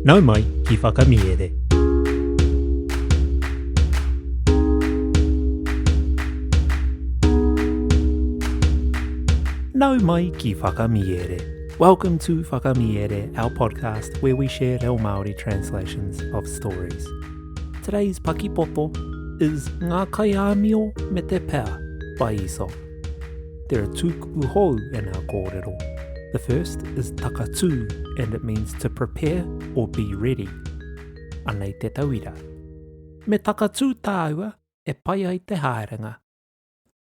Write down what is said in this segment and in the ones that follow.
Nau mai ki Whakamiere. Nau mai ki Whakamiere. Welcome to Whakamiere, our podcast where we share reo Māori translations of stories. Today's pakipoto is Ngā Kaiāmio me te Pea by Aesop. There are two kupu hou in our kōrero. The first is takatū and it means to prepare or be ready. Anei te tauira. Me takatū tāua e pai ai te haerenga.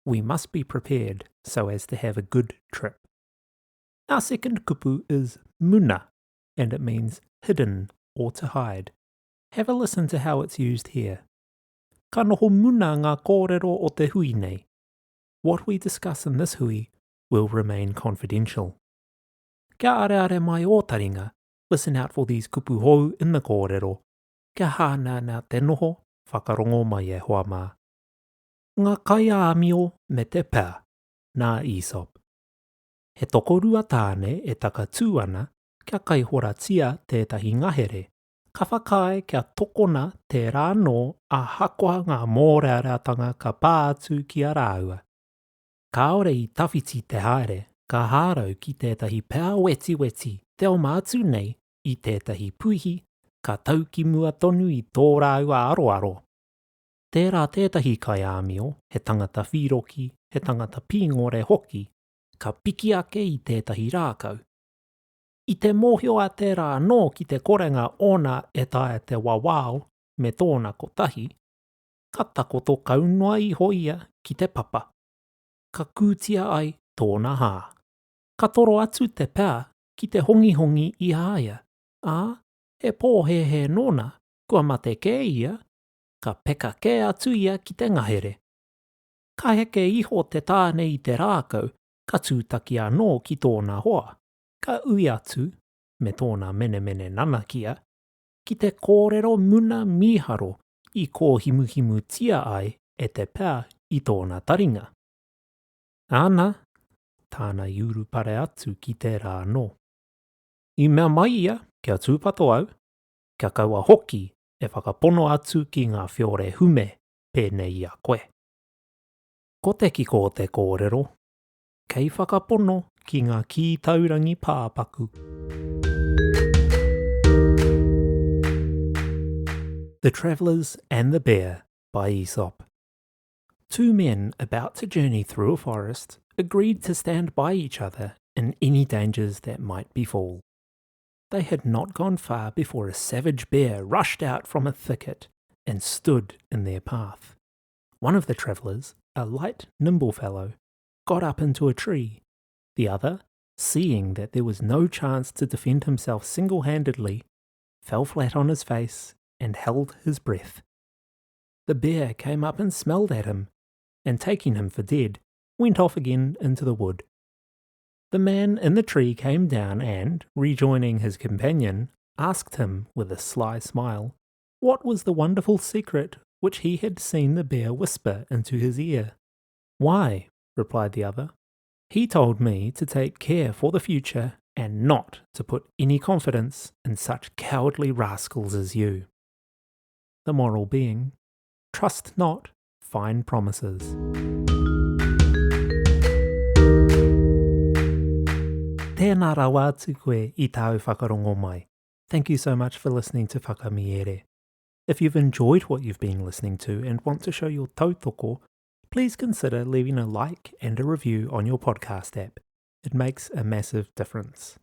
We must be prepared so as to have a good trip. Our second kupu is muna and it means hidden or to hide. Have a listen to how it's used here. Ka noho muna ngā kōrero o te hui nei. What we discuss in this hui will remain confidential. Kia areare mai ō taringa, listen out for these kupu hou in the kōrero. Kia hāneanea te noho, whakarongo mai e hoa mā. Ngā kaiāmio me te pea, nā Aesop. He tokorua tāne e takatū ana kia kaihoratia tētahi ngahere, ka whakaae kia tokona tērā anō ahakoa ngā mōreareatanga ka pā atu ki a rāua. Kāore i tawhiti te haere, ka hārau ki tētahi pea wetiweti te oma atu nei i tētahi puihi ka tau ki mua tonu i tō rāua aroaro. Tērā tētahi kaiāmio, he tangata whīroki, he tangata pīngore hoki, ka piki ake i tētahi rākau. I te mōhio a tērā anō ki te korenga ōna e taea te wawao me tōna kotahi, ka takoto kau noa iho ia ki te papa. Ka kūtia ai tōna hā. Ka toro atu te pea ki te hongihongi i a ia, ā, he pōhēhē nōna kua mate kē ia, ka peka kē atu ia ki te ngahere. Ka heke iho te tāne i te rākau, ka tūtaki anō ki tōna hoa, ka ui atu, me tōna menemene nanakia, ki te kōrero muna mīharo i kōhimuhimutia ai e te pea i tōna taringa. Āna, tāna i urupare atu ki tērā anō. I mea mai ia kia tūpato au, kia kaua hoki e whakapono atu ki ngā whiore hume pēnei i a koe. Ko te kiko o te kōrero, kei whakapono ki ngā kī taurangi pāpaku. The Travellers and the Bear by Aesop. Two men about to journey through a forest agreed to stand by each other in any dangers that might befall. They had not gone far before a savage bear rushed out from a thicket and stood in their path. One of the travellers, a light, nimble fellow, got up into a tree. The other, seeing that there was no chance to defend himself single handedly, fell flat on his face and held his breath. The bear came up and smelled at him, and taking him for dead, went off again into the wood. The man in the tree came down and, rejoining his companion, asked him with a sly smile what was the wonderful secret which he had seen the bear whisper into his ear. Why, replied the other, he told me to take care for the future and not to put any confidence in such cowardly rascals as you. The moral being, trust not fine promises. Tēnā rawa atu koe i tāu whakarongo mai. Thank you so much for listening to Whakamiere. If you've enjoyed what you've been listening to and want to show your tautoko, please consider leaving a like and a review on your podcast app. It makes a massive difference.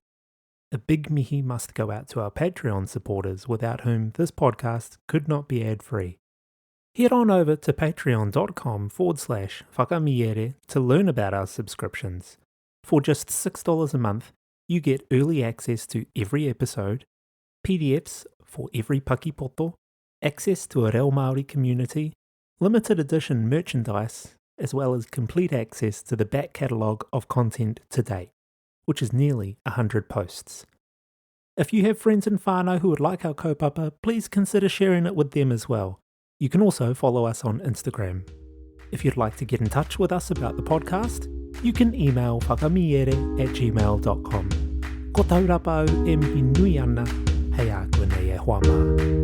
A big mihi must go out to our Patreon supporters without whom this podcast could not be ad free. Head on over to patreon.com forward slash whakamiere to learn about our subscriptions. For just $6 a month, you get early access to every episode, PDFs for every pakipoto, access to a Reo Māori community, limited edition merchandise, as well as complete access to the back catalogue of content to date, which is nearly 100 posts. If you have friends in whānau who would like our kaupapa, please consider sharing it with them as well. You can also follow us on Instagram. If you'd like to get in touch with us about the podcast, you can email whakamiere at gmail.com. Ko taurapa au e mihi nui ana, hei a koe nei e hoa. hoa mā.